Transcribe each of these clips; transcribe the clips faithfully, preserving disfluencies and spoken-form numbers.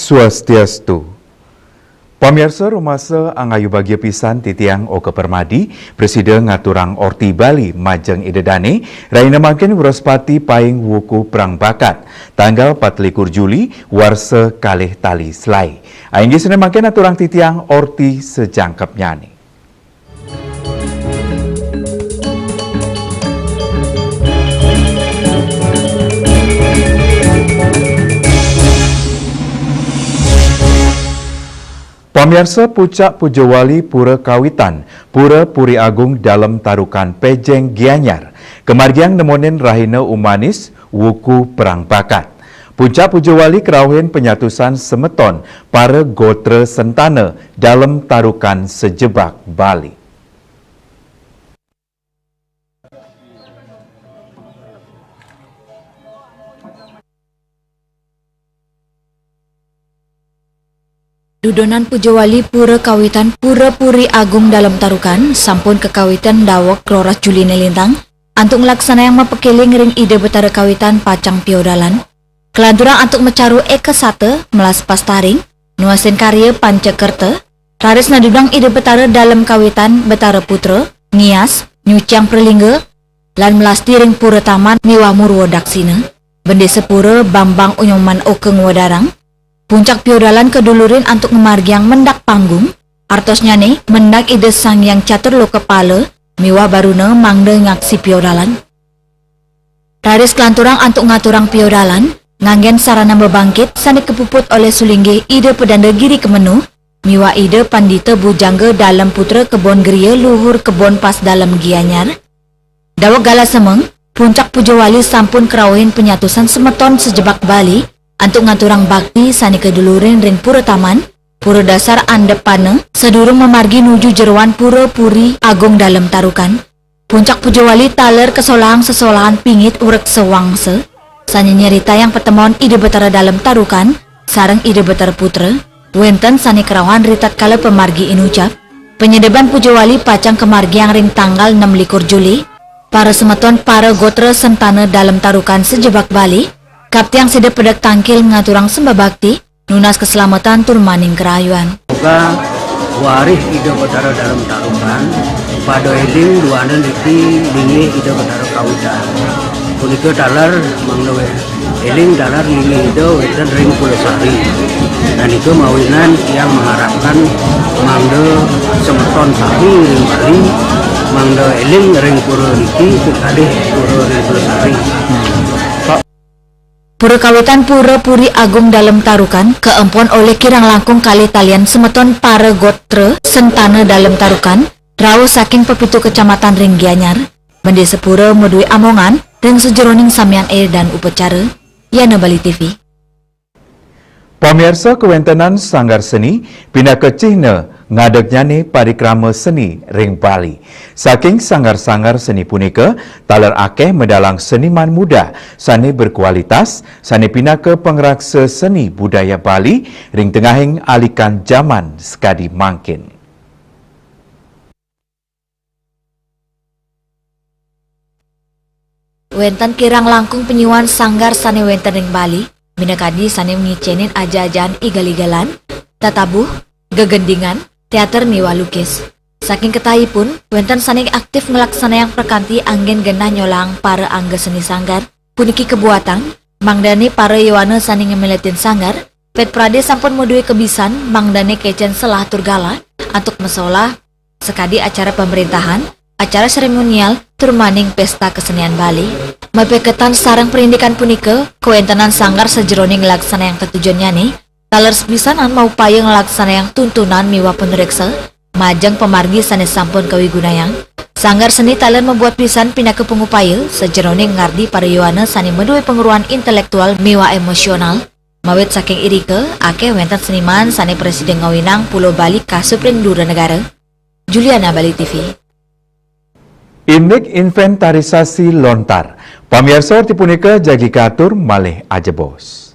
Swastiastu. Pamirsa, rumasa angayu bagia pisan titiang Oka Permadi, prasida ngaturang Orti Bali majeng Ida Dane, rahina mangkin Wrespati paing wuku prang bakat, tanggal patlikur Juli, warsa kalih tali selae. Inggih sane mangkin aturang titiang Orti sajangkepnyane. Pamiarsa, Pucak Pujawali Pura Kawitan, Pura Puri Agung Dalem Tarukan Pejeng Gianyar, kamargiang nemonin rahina umanis, wuku perang bakat. Puncak Pujawali kerauhin penyatusan semeton para gotra sentana dalem tarukan sejebak Bali. Dudonan pujawali pura kawitan Pura Puri Agung Dalem Tarukan sampun kakawitan daweg roras Juline lintang antuk nglaksanayang mapekeling ring Ida Betara kawitan pacang piodalan. Kalanturang antuk macaru eka sata, melas pastaring, nuasin karya panca kerta, raris nadudang Ida Betara Dalem Kawitan Betara Putra, ngias, nyuciang pralingga, lan melasti ring pura taman miwah murwa daksina. Bendesa pura Bambang Unyoman Oka ngwedarang, puncak piodalan kadulurin antuk ngamargiang mendak panggung, artosnyane mendak Ida Sang Hyang Catur Lokapala miwah Baruna mangda ngaksi piodalan. Raris kalanturang antuk ngaturang piodalan, nganggen sarana mbabangkit sane kapuput olih sulinggih Ida Pedanda Giri Kemenuh miwah Ida Pandita Bujangga Dalem Putra Kebon Gria Luhur Kebon Pas Dalem Gianyar. Daweg galah semeng, puncak pujawali sampun karauhin panyatusan semeton sajebak Bali antuk ngaturang bakti sane kadulurin ring Pura Taman, Pura Dasar Andepana, sadurung mamargi nuju jeroan Pura Puri Agung Dalem Tarukan. Puncak pujawali taler kasolahang sesolahan pingit urek sawangsa, sane nyeritayang patemon Ida Betara Dalem Tarukan sareng Ida Betara Putra, wenten sane karauhan ritatkala pamargi inucap. Panyedeban pujawali pacang kamargiang ring tanggal nem likur Juli. Para semeton para gotra sentana Dalem Tarukan sajebak Bali, kaptiang sida pedek tangkil ngaturang sembah bakti, nunas kaslametan tur maning karayuan. Moga warih Ida Betara Dalem Tarukan, pada eling duaning niki linggih Ida Betara Kawitan. Punika taler mangda we-, eling taler linggih Ida wenten ring Pulasari. Nah, nika mawinan tiang mengharapkan mangda semeton sami ring Bali, mangda eling ring pura niki, kekalih pura ring Pulasari. Pura Kawitan Pura Puri Agung Dalem Tarukan, kaempon olih kirang langkung kalih talian semeton para gotra sentana Dalem Tarukan, rauh saking pepitu kecamatan ring Gianyar. Bendesa pura madue amongan ring sajeroning samian eda dan upacara. Yana Bali T V. Pamiarsa, kawentenan sanggar seni pinaka cihna ngadegnyane parikrama seni ring Bali. Saking sanggar-sanggar seni punika, taler akeh medalang seniman muda sane berkualitas, sane pinaka pangraksa seni budaya Bali ring tengahing alikan jaman sakadi mangkin. Wenten kirang langkung panyuan sanggar sane wenten ring Bali, minakadi sane ngicenin aja-ajahan igal-igalan, tatabuh, gegendingan, teater miwah lukis. Saking ketahipun, wenten sane aktif nglaksanayang prakanti anggen genah nyolahang para angga seni sanggar. Puniki kabuatang, mangdane para yowana sane ngamiletin sanggar, pet prade sampun madue kabisan, mangdane kecen selah tur galah, antuk masolah, sakadi acara pamrentahan, acara seremonial, tur maning pesta kesenian Bali. Mapaiketan sareng parindikan punika, kawentenan sanggar sajeroning nglaksanayang tetujonnyane, taler sapisanan maupaya nglaksanayang tuntunan miwah panureksa, majeng pamargi sane sampun kawigunayang. Sanggar seni taler mabuat pisan pinaka pangupaya, sajeroning ngardi para yowana sane madue panguruhan intelektual miwah emosional. Mawit saking irika, akeh wenten seniman sane prasida ngawinang Pulo Bali kasup ring dura negara. Juliana, Bali T V. Indik inventarisasi lontar. Pamiarsa, orti punika jagi katur malih ajebos.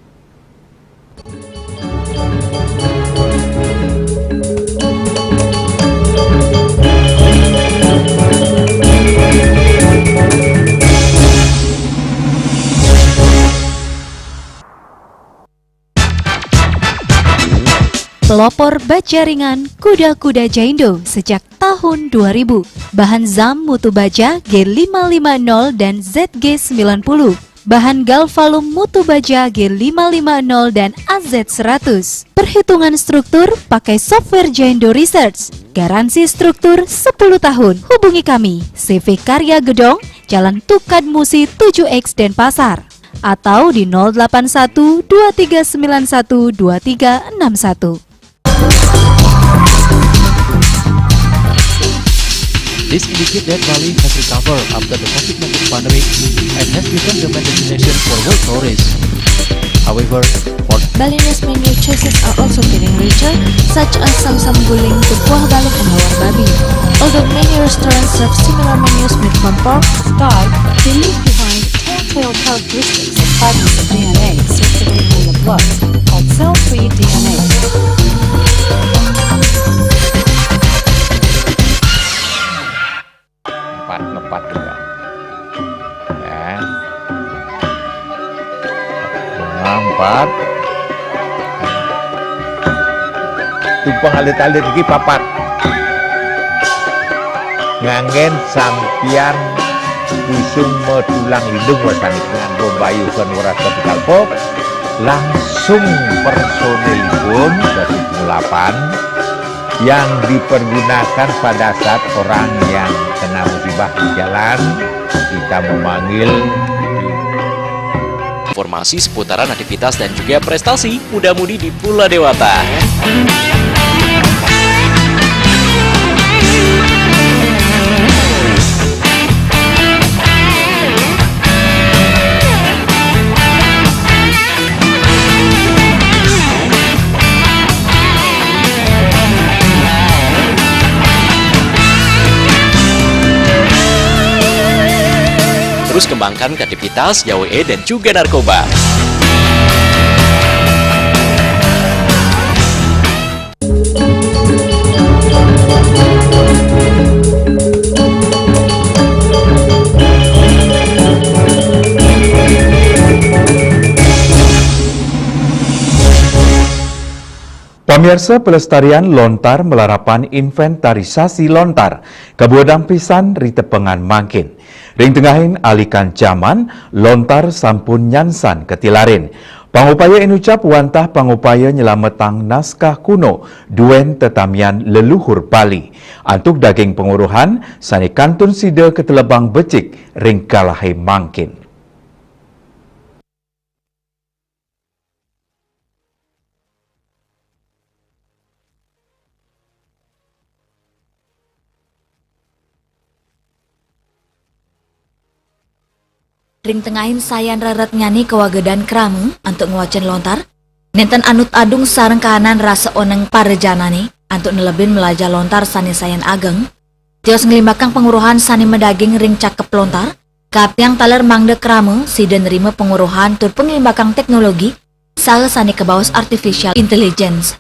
Pelopor baja ringan kuda-kuda Jaindo sejak tahun dua ribu. Bahan zam mutu baja G lima lima nol dan Z G sembilan puluh. Bahan Galvalum mutu baja G lima lima nol dan A Z seratus. Perhitungan struktur pakai software Jaindo Research. Garansi struktur sepuluh tahun. Hubungi kami, C V Karya Gedong, Jalan Tukad Musi tujuh X Denpasar, atau di nol delapan satu dua tiga sembilan satu dua tiga enam satu. This indicates that Bali has recovered after the COVID nineteen pandemic and has become the main destination for world tourists. However, for Balinese menu choices are also getting richer, such as samsam guling, tukuah balok, and hawar babi. Although many restaurants serve similar menus made from pork, Sky, they leave behind telltale characteristics of fragments of D N A circulating in the blood, called cell-free D N A. Empat, ngepat juga. Ya. Bunga empat. Tumpeng alit-alit iki papat. Nganggen sampiyan usung medulang lindung wasani nganggo mbayuhan weras capital pop, langsung personilipun dadi pengulapan yang dipergunakan pada saat orang yang kena musibah di jalan, kita memanggil. Informasi seputaran aktivitas dan juga prestasi muda-mudi di Pulau Dewata. Terus kembangkan kreativitas, jauhi dan juga narkoba. Pamirsa, pelestarian lontar malarapan inventarisasi lontar kabuadang pisan ri tepengan mangkin. Ring tengahing alikan jaman, lontar sampun nyansan katilarin. Pangupaya inucap wantah pangupaya nyelametang naskah kuno duen tetamian leluhur Bali. Antuk daging panguruhan sane kantun sida katelebang becik ring galahe mangkin. Ring tengahing sayan reretnyane kawagedan krama antuk ngwacen lontar, nenten anut adung sareng kahanan rasa oneng parajanane antuk nelebin mlajah lontar sane sayan ageng, tios nglimbakang panguruhan sane madaging ring cakep lontar, kaaptiang taler mangda krama sida nrima panguruhan tur panglimbakang teknologi saha sane kabaos artificial intelligence.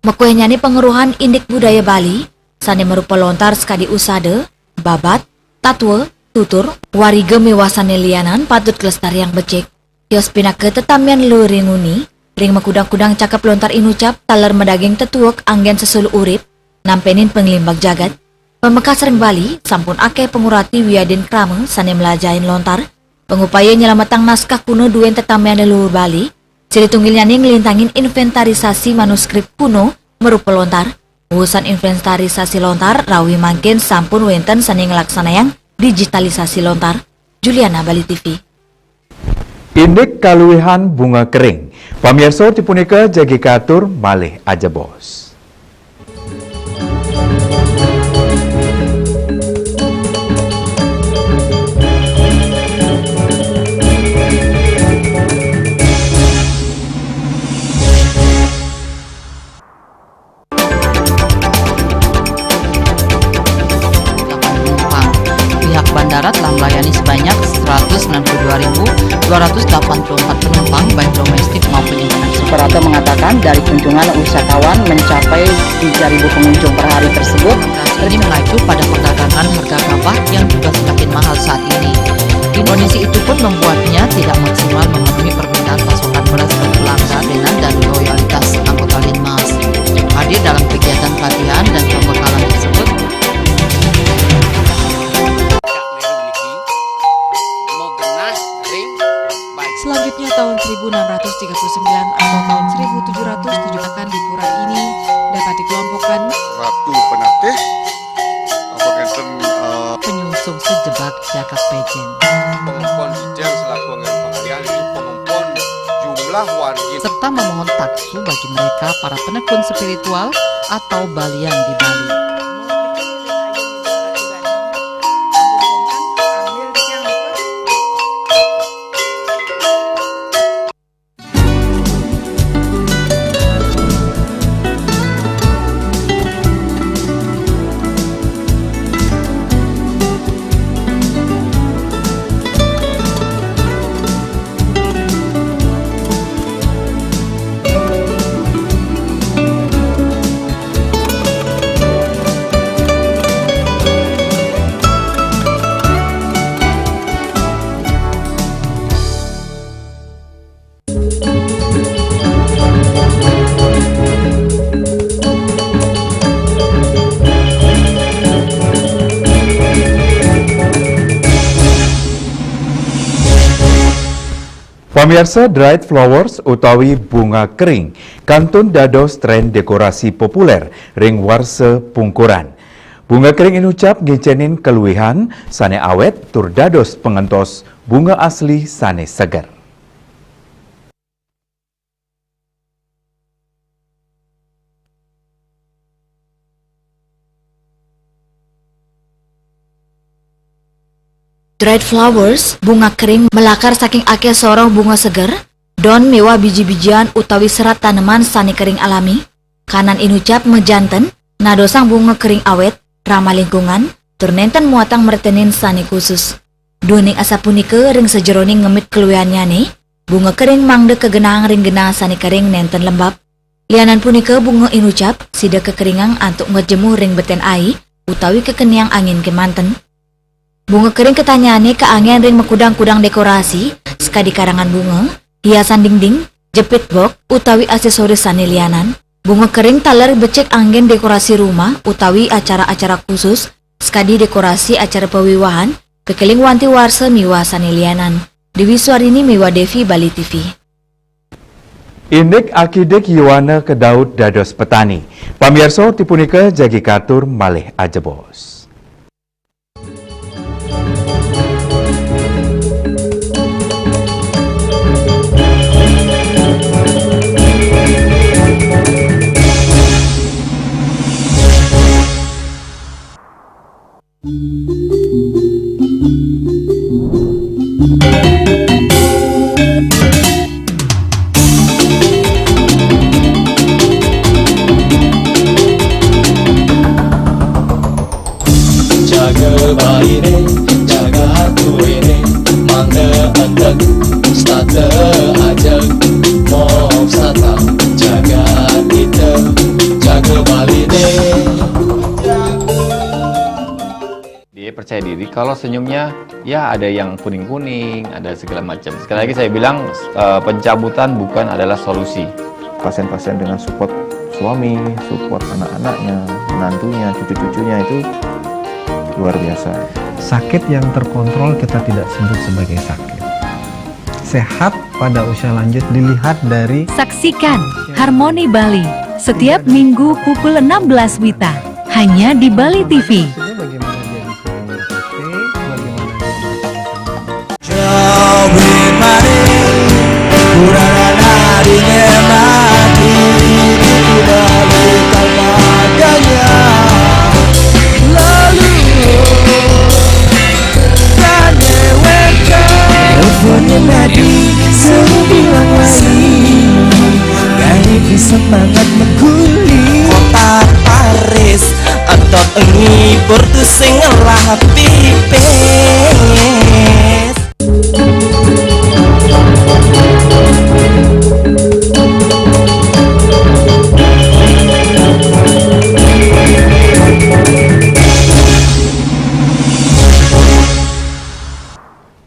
Makuehnyane panguruhan indik budaya Bali, sane marupa lontar sakadi usada, babad, tatwa, tutur, wariga miwah sane lianan patut kalestariang becik. Tios pinaka tetamian luhuring nguni, ring makudang-kudang cakep lontar inucap taler madaging tetuek anggen sesuluh urip, nampenin panglimbak jagat. Pamekas ring Bali, sampun akeh pangurati wiadin krama sane mlajahin lontar, pangupaya nyelametang naskah kuno duen tetamian leluhur Bali, sane tunggilnyane nglintangin inventarisasi manuskrip kuno marupa lontar. Wusan inventarisasi lontar, rawi mangkin sampun wenten sane nglaksanayang digitalisasi lontar. Juliana, Bali T V. Indik kaluihan bunga kering. Pamirsa, tipunika jagi katur malih ajebos. Pihak bandara telah melayani sebanyak seratus sembilan puluh dua ribu dua ratus delapan puluh empat penumpang, baik domestik maupun internasional. Operator mengatakan dari kunjungan wisatawan mencapai tiga ribu pengunjung per hari tersebut. Ini mengacu pada perdagangan harga gabah yang juga semakin mahal saat ini. Kondisi itu pun membuatnya tidak maksimal memenuhi permintaan pasokan beras ke pelanggan dan loyalitas anggota Linmas. seribu enam ratus tiga puluh sembilan atau tahun seribu tujuh ratus tujuh puluh delapan di pura ini dapat dikelompokkan Ratu Penatih, apa ngenten, eh, penyungsung sejebak jagat Pejen. Pengempon Ijen selaku anggaran pengalian, ini pengempon jumlah wargi. Serta memohon taksu bagi mereka para penekun spiritual atau balian di Bali. Pamiarsa, dried flowers utawi bunga kering kantun dados tren dekorasi populer ring warsa pungkuran. Bunga kering inucap ngicenin kaluihan sane awet tur dados pangentos bunga asli sane seger. Dried flowers, bunga kering, malakar saking akeh sorong bunga seger, don miwah biji-bijian utawi serat taneman sane kering alami, kanan inucap majanten, nadosang bunga kering awet, ramah lingkungan, tur nenten muatang mertenin sane khusus. Duaning asapunika ring sajeroning ngemit kaluihannyane, bunga kering mangda kagenahang ring genah sane kering nenten lembab. Lianan punika bunga inucap sida kakeringang antuk ngejemu ring beten ai utawi kakeniang angin kemanten. Bunga kering katanyane kaanggen ring makudang-kudang dekorasi, sakadi karangan bunga, hiasan dingding, jepit bok, utawi aksesoris sane lianan. Bunga kering taler becik anggen dekorasi rumah utawi acara-acara khusus, sakadi dekorasi acara pawiwahan, kekeling wanti warsa miwah sane lianan. Dewi Suarini miwah Devi, Bali T V. Indik akidik yuana kadaut dados petani. Pamiarsa, tipunika jagi katur malih ajebos. Jaga baline, jaga tuene, mangda entek, stata ajeg, mop satang, jaga kita, jaga baline. Dia percaya diri kalau senyumnya, ya, ada yang kuning-kuning, ada segala macam. Sekali lagi saya bilang, eh, pencabutan bukan adalah solusi. Pasien-pasien dengan support suami, support anak-anaknya, menantunya, cucu-cucunya itu luar biasa. Sakit yang terkontrol kita tidak sebut sebagai sakit. Sehat pada usia lanjut dilihat dari Saksikan Harmoni Bali setiap Minggu pukul enam belas WITA hanya di Bali T V. Semangat mengkuli kota Paris, entot ngibur tu sing ngelah pipis.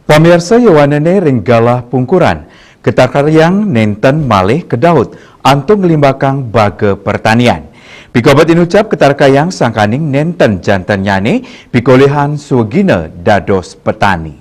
Pamiarsa, yowanene ring galah pungkuran, katarkayang nenten malih kadaut antuk nglimbakang baga pertanian. Pikobet inucap katarkayang sangkaning nenten jantennyane pikolihan swagina dados petani.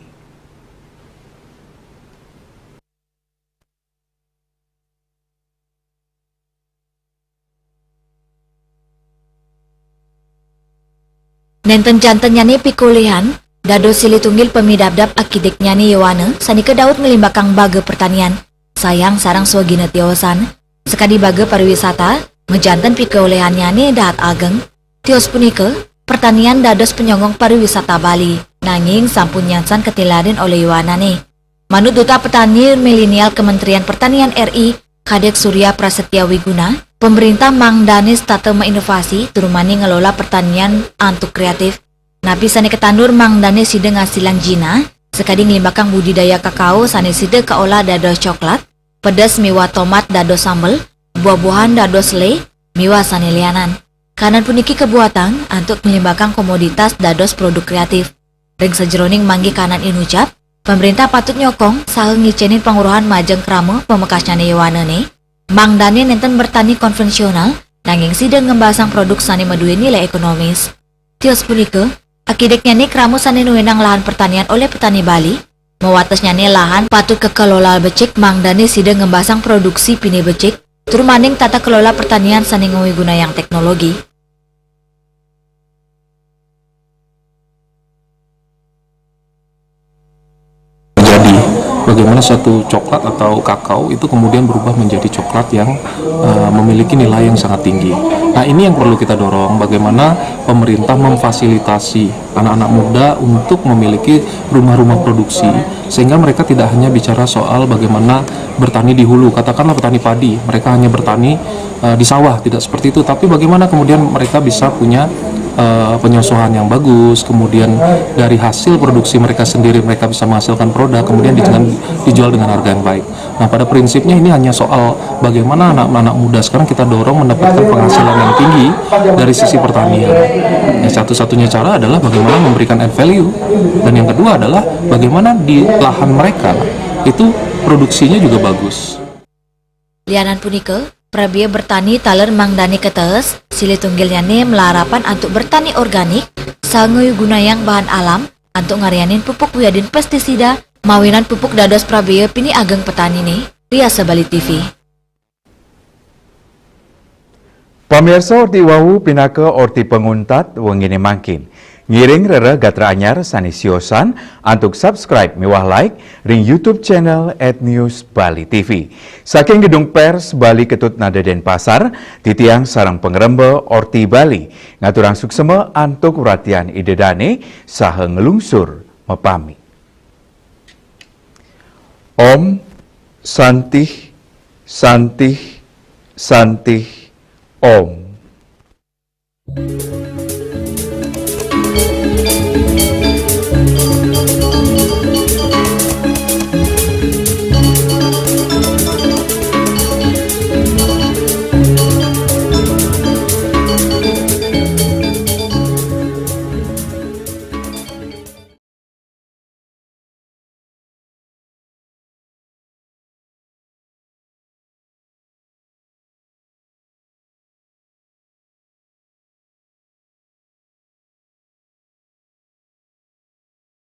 Nenten janten nyane pikolihan, dados silih tunggil pamidabdab akidik nyane yowana, sanika daud nglimbakang baga pertanian, sayang sareng swagina tiosan, sakadi baga pariwisata, majanten pikolihan nyane dahat ageng. Tios punika, pertanian dados penyongong pariwisata Bali, nanging sampun nyansan katilarin olih yowanane. Manut Duta Petani Milenial Kementerian Pertanian R I, Kadek Surya Prasetya Wiguna, pemerintah mangdane setata mainovasi, turmaning ngelola pertanian antuk kreatif. Napi sane katandur mangdane sida ngasilang jina, sakadi nglimbakang budidaya kakao sane sida kaolah dados coklat, pedes miwah tomat dados sambel, buah-buahan dados le, miwah sane lianan. Kanan puniki kabuatang antuk nglimbakang komoditas dados produk kreatif. Ring sajeroning manggih kanan inucap, pemerintah patut nyokong saha ngicenin panguruhan majeng krama pamekasnyane yowanane, mangdane nenten bertani konvensional, nanging sida ngembasang produk sane madue nilai ekonomis. Tios punika, akidiknyane krama sane nuenang lahan pertanian olih petani Bali, mawatesnyane lahan patut kakelola becik mangdane sida ngembasang produksi pine becik, turmaning tata kelola pertanian sane ngwigunayang teknologi. Jadi, bagaimana satu coklat atau kakao itu kemudian berubah menjadi coklat yang uh, memiliki nilai yang sangat tinggi. Nah, ini yang perlu kita dorong, bagaimana pemerintah memfasilitasi anak-anak muda untuk memiliki rumah-rumah produksi, sehingga mereka tidak hanya bicara soal bagaimana bertani di hulu, katakanlah petani padi, mereka hanya bertani uh, di sawah, tidak seperti itu, tapi bagaimana kemudian mereka bisa punya uh, penyosohan yang bagus, kemudian dari hasil produksi mereka sendiri mereka bisa menghasilkan produk, kemudian dengan dijual dengan harga yang baik. Nah, pada prinsipnya ini hanya soal bagaimana anak-anak muda sekarang kita dorong mendapatkan penghasilan yang tinggi dari sisi pertanian. Ya, satu-satunya cara adalah bagaimana memberikan add value, dan yang kedua adalah bagaimana di lahan mereka itu produksinya juga bagus. Lianan punika, prabia bertani taler mangdane katehes, silih tunggilnyane malarapan antuk bertani organik, saha ngwigunayang bahan alam, antuk ngaryanin pupuk wiadin pestisida, mawinan pupuk dados prabia pinih ageng petanine. Riasa Bali T V. Pamirsa, orti wau pinaka orti panguntat wengine mangkin. Ngiring rereh gatra anyar sane siosan antuk subscribe miwah like ring YouTube channel at News Bali T V. Saking Gedung Pers Bali Ketut Nada Denpasar, titiang sareng pangremba Orti Bali ngaturang suksema antuk wratian Ida Dane saha nglungsur mapamit. Om Santih, Santih, Santih, Om.